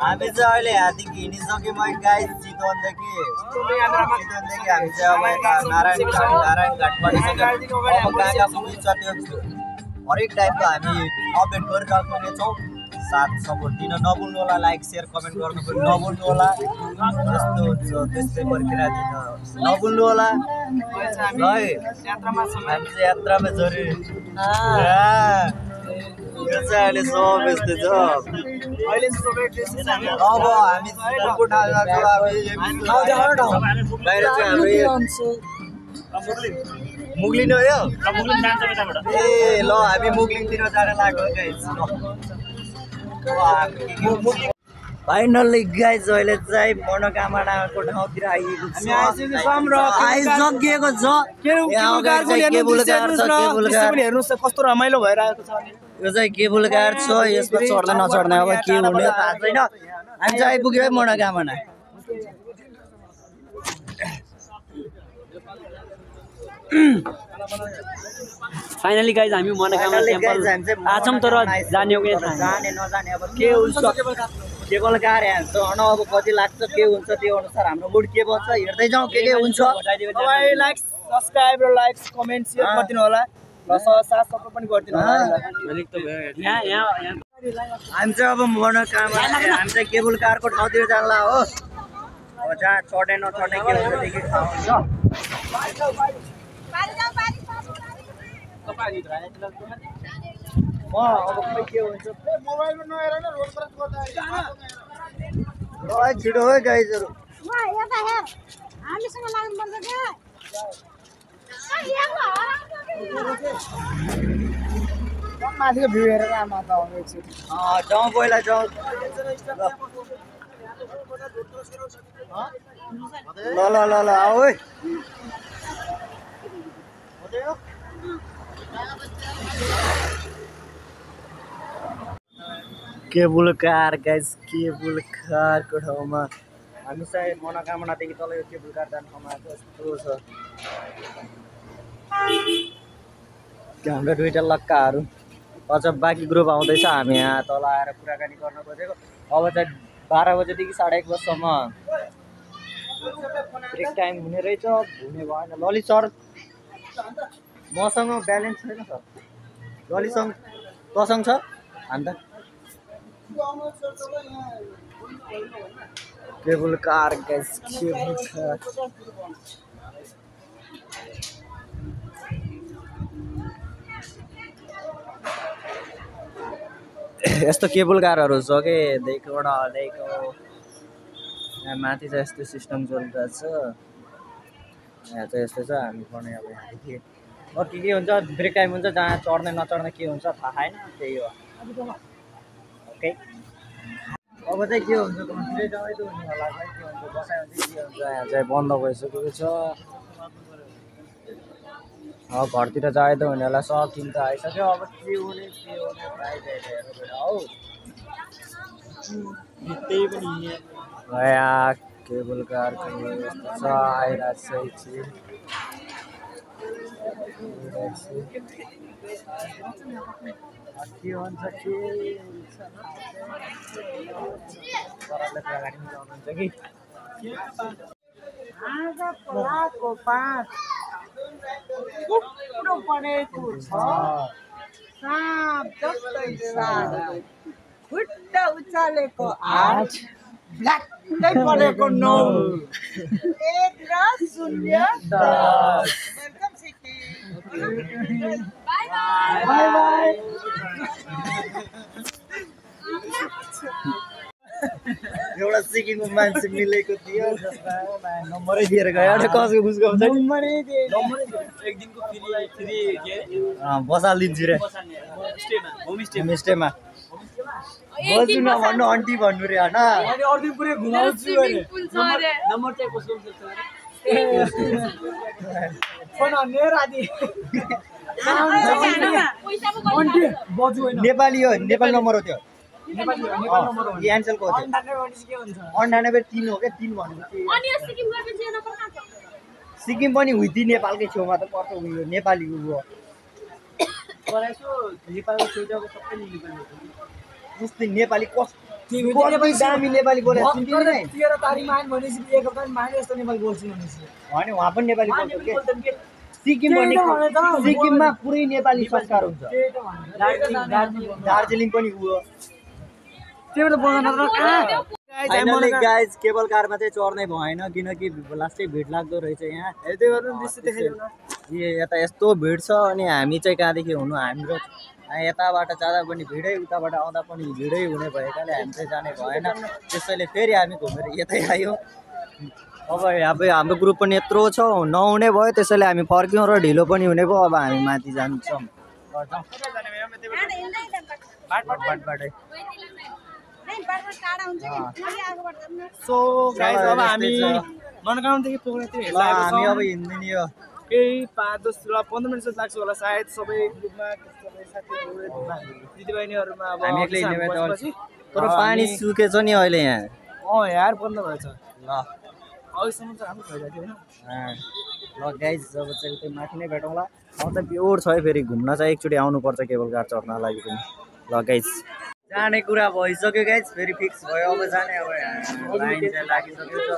हामी चाहिँ अहिले यहाँदेखि हिँडिसक्यौँ है गाइस चितवनदेखि हामी चाहिँ अब यता नारायण घाट बनिसक्यौँ अब कहाँ कहाँ पुगिन्छ त्यो हरेक टाइपको हामी अपडेट गरिराख्ने छौँ साथ सपोर्ट दिन नभुल्नु होला लाइक सेयर कमेन्ट गर्नु पनि नभुल्नु होला जस्तो हुन्छ त्यस्तै पर्खिरादिन नभुल्नु होला है हामी चाहिँ यात्रामा जरुरी यो चाहिँ अहिले सब यस्तै छ अब हामी बाहिर चाहिँ मुगलिन हो यो ए ल हामी मुगलिङतिर जान लाग्यो फाइनल्ली गाइज अहिले चाहिँ मनोकामनाको ठाउँतिर आइएको छ आइसकिएको छ कस्तो रमाइलो भइरहेको छ यो चाहिँ केबुल कार छ यसमा चढ्दै नचढ्ने अब के हुने थाहा छैन हामी चाहिँ आइपुग्यो है मनोकामना फाइनली गाइज हामी मनोकामना टेम्पल आछौँ तर जाने हो कि जाने नजाने अब के हुन्छ केबल कार हेर्छ न अब कति लाग्छ के हुन्छ त्यो अनुसार हाम्रो मुड के बन्छ हेर्दै जाउँ के हुन्छ तपाईँ लाइक सब्सक्राइब र लाइक कमेन्ट सेयर गरिदिनु होला र साथ सपोर्ट पनि गरिदिनु होला हामी चाहिँ अब मनोकामना हामी चाहिँ केबल कारको ठाउँतिर जानला हो अब जहाँ चढ्ने नचढ्ने के हुन्छ देखि थाहा हुन्छ अब खै के हुन्छ छिटो हो गाइजहरू माथिको भ्यू हेरेर आमा त जाउँ पहिला जाउँ ल ल ल ल आऊ है केबुल कार गाइस केबुल कारको ठाउँमा हामी चाहिँ मनोकामनादेखि तल यो केबुल कार जाने ठाउँमा कस्तो छ हाम्रो दुईटा लक्काहरू अझ बाँकी ग्रुप आउँदैछ हामी यहाँ तल आएर कुराकानी गर्न खोजेको अब चाहिँ 12 बजेदेखि 1:30 बजीसम्म ब्रेक टाइम हुने रहेछ हुने भएन ललित सर मसँग ब्यालेन्स छैन सर ललितसँग तसँग छ अन्त cable car guys cable car यस्तो केबुल कारहरू छ के देखबाट हल्दैको यहाँ माथि चाहिँ यस्तो सिस्टम चलिरहेछ यहाँ चाहिँ यस्तो छ हामी पनि अब यहाँदेखि के हुन्छ ब्रेक टाइम हुन्छ जहाँ चढ्ने नचढ्ने के हुन्छ थाहा छैन त्यही हो ओके अब चाहिँ के हुन्छ घरतिरै जाँदै त हुने होला खै के हुन्छ बसाइ हुन्छ के हुन्छ यहाँ चाहिँ बन्द भइसकेको छ अब घरतिर जाँदै त हुने होला सकिन त आइसक्यो अब के हुने प्राइज हौ त्यही पनि यहाँ केबुल कारको यस्तो छ आइरहेको छ के भन्छ के खोलाको पाँच कुकुरो बनेको छ साँप जस्तै सारा खुट्टा उचालेको 8 ब्ल्याकै परेको 9 1 र 0 10 welcome city bye bye bye एउटा सिक्किमको मान्छे मिलेको थियो जसमा नम्बरै दिएर गयो एउटा कसको बुझ्को हुन्छ नम्बरै दिए एक दिनको फ्री के बसालिदिन्छु रे होमस्टेमा बस्नु नभन्नु आन्टी भन्नु रे होइन अनि अरु दिन पुरै घुमाउँछु अरे नम्बर चाहिँ कसको सक्छ फोन अन्य राति नेपाली हो नेपाली नम्बर हो त्यो एनसेलको हो त्यो 98 हो क्या 3 भनेको सिक्किम पनि हुइदी नेपालकै छेउमा त पर्छ उयो नेपाली हो नेपालको छेउछाउको सबै नेपाली जस्तै नेपाली कति दामी नेपाली बोलेको सुन्दिनँ नि 13 तारिखमा आइन भनेपछि एक हप्तामा माने जस्तो नेपाली बोल्छु भनेपछि होइन उहाँ पनि नेपाली बोल्छ के सिक्किम सिक्किममा पुरै नेपाली संस्कार हुन्छ दार्जिलिङ पनि उ हो त्यो त बोल्न नत्र कहाँ फाइनली गाइज केबल कारमा चाहिँ चढ्नै भएन किनकि लास्टै भिड लाग्दो रहेछ यहाँ हेर्दै गर्नु दृश्य देखाइदेऊ न यता यस्तो भिड छ अनि हामी चाहिँ कहाँदेखि हुनु हाम्रो यताबाट जाँदा पनि भिडै उताबाट आउँदा पनि भिडै हुने भएकाले हामी चाहिँ जाने भएन त्यसैले फेरि हामी घुमेर यतै आयो अब हाम्रो ग्रुप पनि यत्रो छ नहुने भयो त्यसैले हामी फर्क्यौँ र ढिलो पनि हुने भयो अब हामी माथि जान्छौँ सो गाइस अब हामी मनकाउनदेखि पोखरातिर हेर्न आएको हामी छौँ अब हिँड्दिने यो केही 5-10 15 मिनट जस्तो लाग्छ होला सायद सबै ग्रुपमा सबै साथीहरू दिदीबहिनीहरूमा अब हामी एक्लै हिँड्ने भए त बसेपछि तर पानी सुकेछ नि अहिले यहाँ यार बन्द भएछ ल अहिलेसम्म चाहिँ राम्रो भइरहेको थियो होइन ल गाइज जब चाहिँ उतै माथि नै भेटौँला आउँछ प्योर छ है फेरि घुम्न चाहिँ एकचोटि आउनुपर्छ केबल कार चढ्न लागि पनि ल गाइज जाने कुरा भइसक्यो गाइज फेरि फिक्स भयो अब जाने अब लाइन चाहिँ लागिसक्यो छ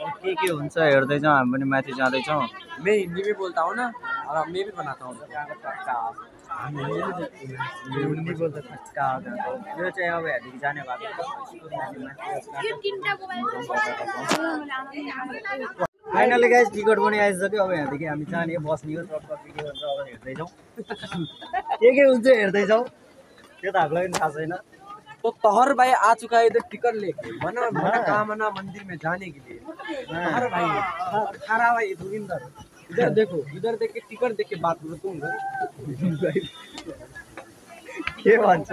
अब के हुन्छ हेर्दैछौँ हामी पनि माथि जाँदैछौँ मैं हिंदी में बोलता हूँ ना और मैं भी बनाता हूँ हिन्दी बोल्दा कहाँ यो चाहिँ अब हेर्दै जाने भएको फाइनली गाइज टिकट पनि आइसक्यो अब यहाँदेखि हामी जाने बस्ने हो ट्रकमा के हुन्छ अब हेर्दैछौँ के हुन्छ हेर्दैछौँ त्यो त हामीलाई पनि थाहा छैन तो तोहर भाई आ चुका है इधर टिकट लेके मनोकामना मंदिर में जाने के लिए तोहर भाई खड़ा भाई जोगिंदर इधर देखो इधर देख के टिकट देख के बात करो तुम के भन्छ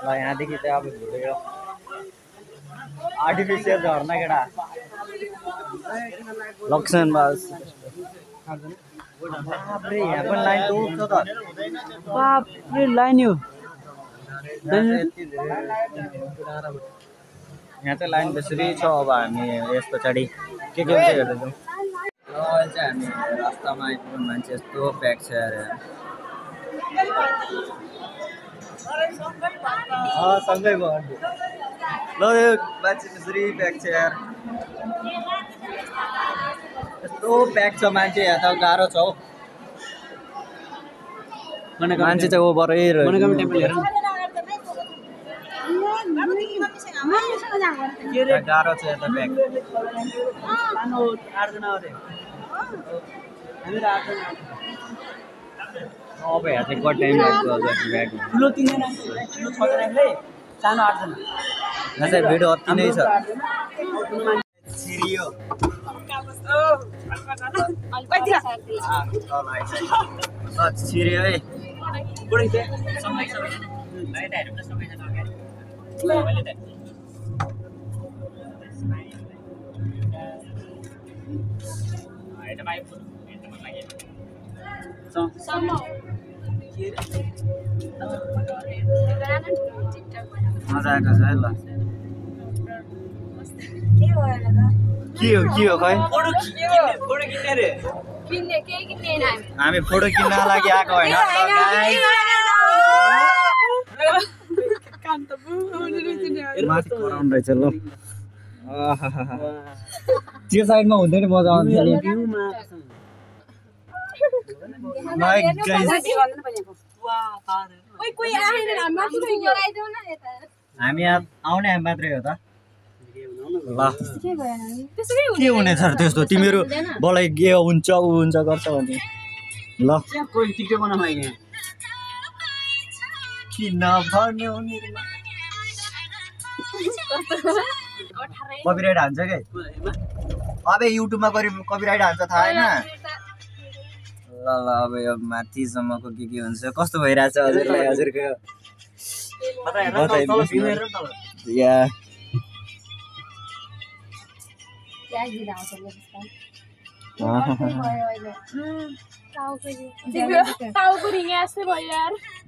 ल यहाँदेखि चाहिँ अब हिँड्यो आर्टिफिसियल झर्ना केटा लक्ष्मण बास बापरे यहाँ पनि लाइन तोक्छ त बापरे लाइन यो यहाँ चाहिँ लाइन त्यसरी छ अब हामी यस पछाडि के हुन्छ हेर्दैछौँ र अहिले चाहिँ हामी रास्तामा आइपुग्यौँ मान्छे यस्तो प्याक छ यार सँगै भयो ल यो मान्छे त्यसरी प्याक छ यार यस्तो प्याक छ मान्छे यहाँ त गाह्रो छ हौ मान्छे चाहिँ ओभरै मनोकामना टेम्पल हेर गाह्रो छ यता प्याक सानो 8 जना अरे हामी 8 जना अब यहाँ चाहिँ कति टाइम लाग्छ अझ ब्याग ठुलो 3 जना ठुलो 6 जनाले सानो 8 जना यहाँ चाहिँ भिड अति नै छ छिरियो छिरियो है मजा आएको छ है ल के हो खै हामी फोटो किन्न लागि आएको होइन माथि कराउनु रहेछ ल त्यो साइडमा हुँदैन मजा आउँथ्यो नि हामी आउने मात्रै हो त ल के हुनेछ त्यस्तो तिमीहरू बलाई के हुन्छ ऊ हुन्छ गर्छ भने ल कोही टिकटक बनाउन आइगे किन भन्यो कपिराइट हान्छ के अब युट्युबमा कपिराइट हान्छ थाहा होइन ल ल अब यो माथिसम्मको के हुन्छ कस्तो भइरहेछ हजुरलाई हजुरको या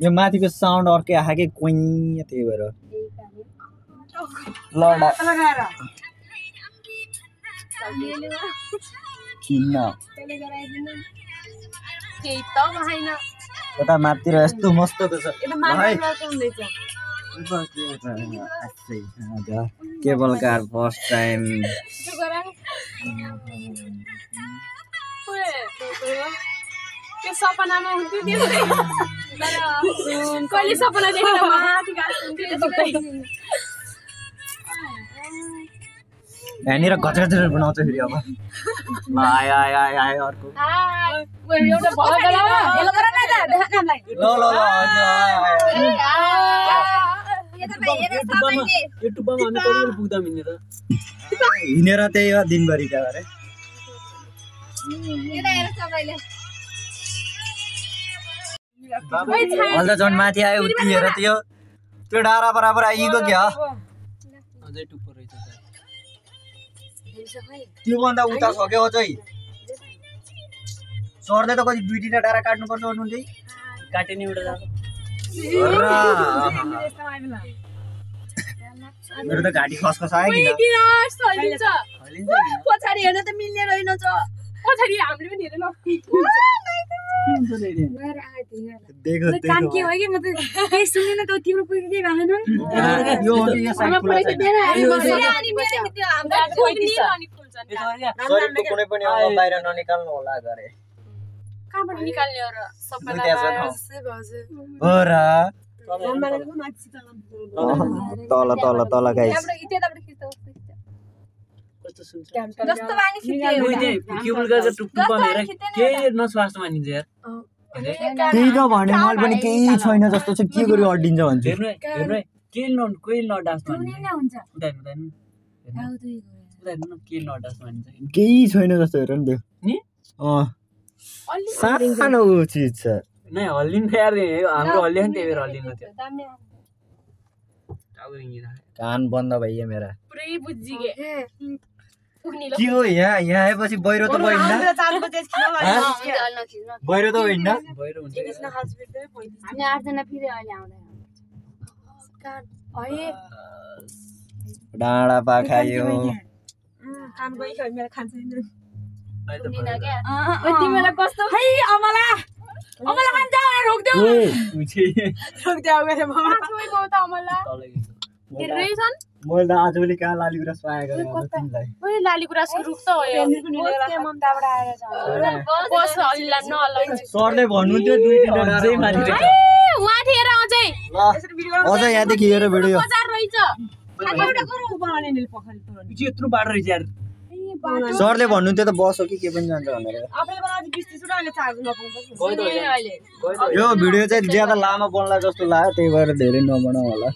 यो माथिको साउन्ड अर्कै आयो कि कोइ त्यही भएर लडा किन्न यता माथितिर यस्तो मस्तको छ केबल कार फर्स्ट टाइम त्यो सपनामा हुन्थ्यो त्यो कहिले सपना देखेर माथि गाड्थ्यो यहाँनिर गजगजर बनाउँछ फेरि अब ल आयो आयो आयो आयो अर्को एउटा भयो हेलो गर न त देखान हामीलाई ल ल ल युट्युबमा हामी कहिले पुग्दा मिल्ने त हिँडेर त्यही हो दिनभरिका अरे अहिले त झन् माथि आयो उतिएर त्यो डाँडा बराबर आइगयो क्या अझै टुप्पो रहेछ त्योभन्दा उता सक्यो अझै सर्दै त कति 2-3 डाँडा काट्नुपर्छ भन्नु चाहिँ काटे नि एउटा जान्छ मेरो त घाँटी खसखस आयो किन पछाडि हेर्न त मिल्ने रहेनछ पछाडि हामीले पनि हेरेन देखो काम के हो कि म त केही सुनेन त तिम्रो पुगेकै भएन यो साइड खुला छैन शरीरको कुनै पनि अंग बाहिर ननिकाल्नु होला गरे कहाँबाट निकाल्ने हो र सबैलाई हो र तल तल तल गाइस कस्तो सुन्छ जस्तो बानी खिच्थे केबल गाजर टुप्पो हेर के नस्वास्थ्य मानिन्छ यार त्यही त भने मैले पनि केही छैन जस्तो छ के गरी अड्डिन्छ भन्छु हेर्नु है के कोही नडास मानिन्छ उदाहरण उदाहरण के नडास मानिन्छ केही छैन जस्तो हेर नि त्यो नि सानो चिज छ नै हल्लिन्छ यार हाम्रो हल्लियो नि त्यही भएर हल्लिनु थियो कान बन्द भइयो मेरा पुरै बुझिगे के हो यहाँ आएपछि बहिरो त बहिन्न बहिरो त बहिन्न बहिरो हुन्छ हामी 8 जना फेरि अहिले आउँदै डाँडा पाखायो तिमीलाई कस्तो है अमला खान जाऊ रोक्देऊ अमला हेर्दै छन् मैले त आजभोलि कहाँ लालीगुराँस पाएको तिमीलाई ओइ लालीगुराँसको रुख त हो यो ममताबाट आएर छ बस हल्ला नहल्ला सरले भन्नुहुन्थ्यो 2-3 अझै माथि रहेछ वहाँ थिएर अझै अझ यहाँदेखि हेर भिडियो बजार रहेछ यत्रो बाटो रहेछ यार सरले भन्नुहुन्थ्यो त बस हो कि के पनि जान्छ भनेर यो भिडियो चाहिँ ज्यादा लामो बन्ला जस्तो लाग्यो त्यही भएर धेरै नबनाऊ होला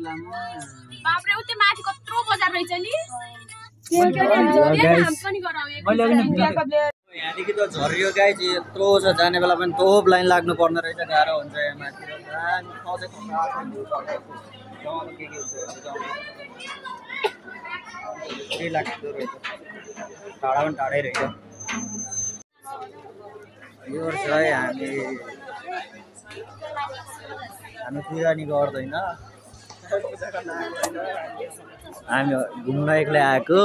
बाबरे उते माथि कत्रो बजार रहेछ नि यहाँदेखि त झरियो गाइस यत्रो छ जाने बेला पनि तोप लाइन लाग्नु पर्ने रहेछ गाह्रो हुन्छ यहाँ माथि के लाग्दो रहेछ टाढा पनि टाढै रहेछ यो चाहिँ हामी पुरानी गर्दैन हामी घुम्न एक्लै आएको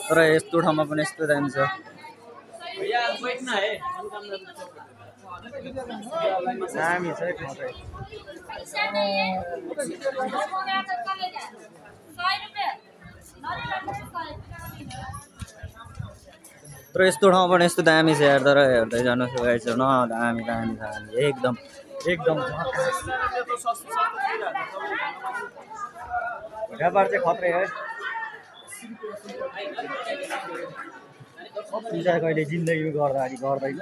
तर यस्तो ठाउँमा पनि यस्तो दामी छ दामी छ ठाउँ चाहिँ तर यस्तो ठाउँ पनि यस्तो दामी छ यार तर हेर्दै जानुहोस् गाइस न दामी दामी दामी एकदम व्यापार चाहिँ खत्रै है कहिले जिन्दगीमा गर्दैन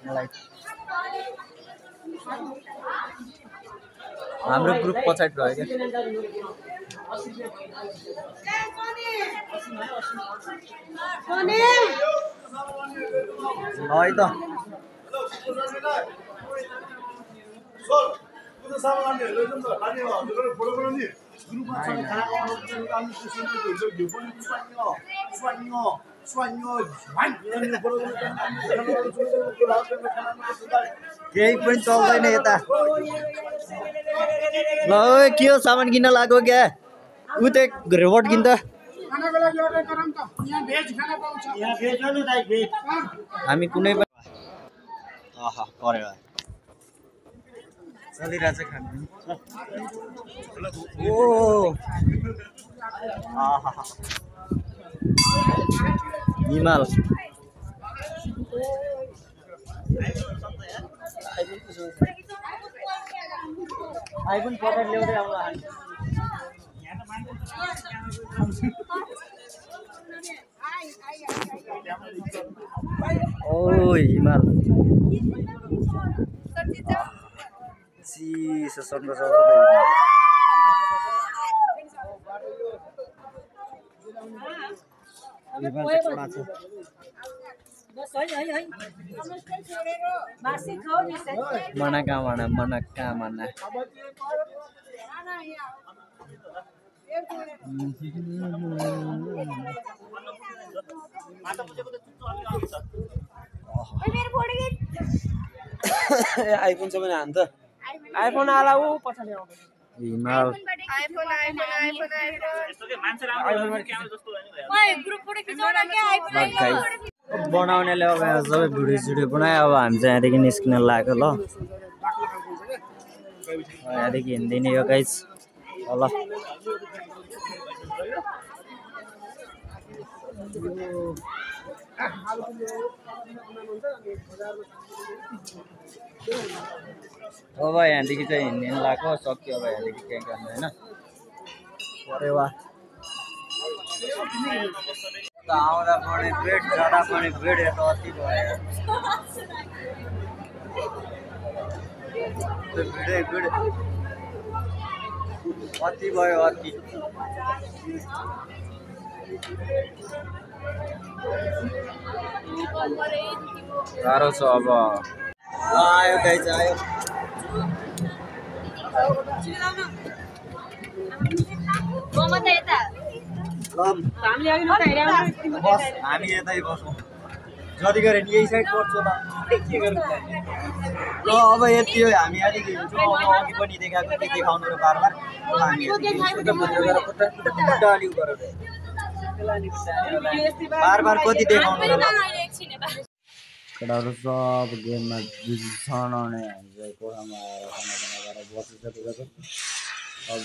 मलाई हाम्रो ग्रुप पछाडि रह्यो क्या है त केही पनि चल्दैन यता ल के हो सामान किन्न लाग्यो क्या उ त रेवट किन त हामी कुनै आहा करेला चलिरहेछ खानु ओ आहा हिमाल आइफोन पकेट ल्याउँदै आउला ओ हिमाल चिसो सन्देश मनोकामना आइफोन छ भने हान्छ आइफोन आला ऊ पछाडि आउँछ हिमाल बनाउनेले अब यहाँ सबै भिडियो बनायो अब हामी चाहिँ यहाँदेखि निस्किन लाग्यो ल यहाँदेखि हिँड्दिने यो गाइस ल अब यहाँदेखि चाहिँ हिँड्ने लाग्यो सक्यो अब यहाँदेखि केही गर्नु होइन परेवा आउँदा पनि बेड जाँदा पनि बेड यता अति भयो बेड अति भयो अति गाह्रो छ अब आयो गाइस आयो बस हामी यतै बसौँ जति गरे नि यही साइड पर्छौँ ल अब यति हो हामी यहाँदेखि हिँड्छौँ अब अघि पनि देखाएको के देखाउनु र बारबार बारबार कति देखाउनु केटाहरू सब गेममा बिजी छन् अनि हामी चाहिँ कोठामा आएर खाना गरेर बसिसकेको छौँ अब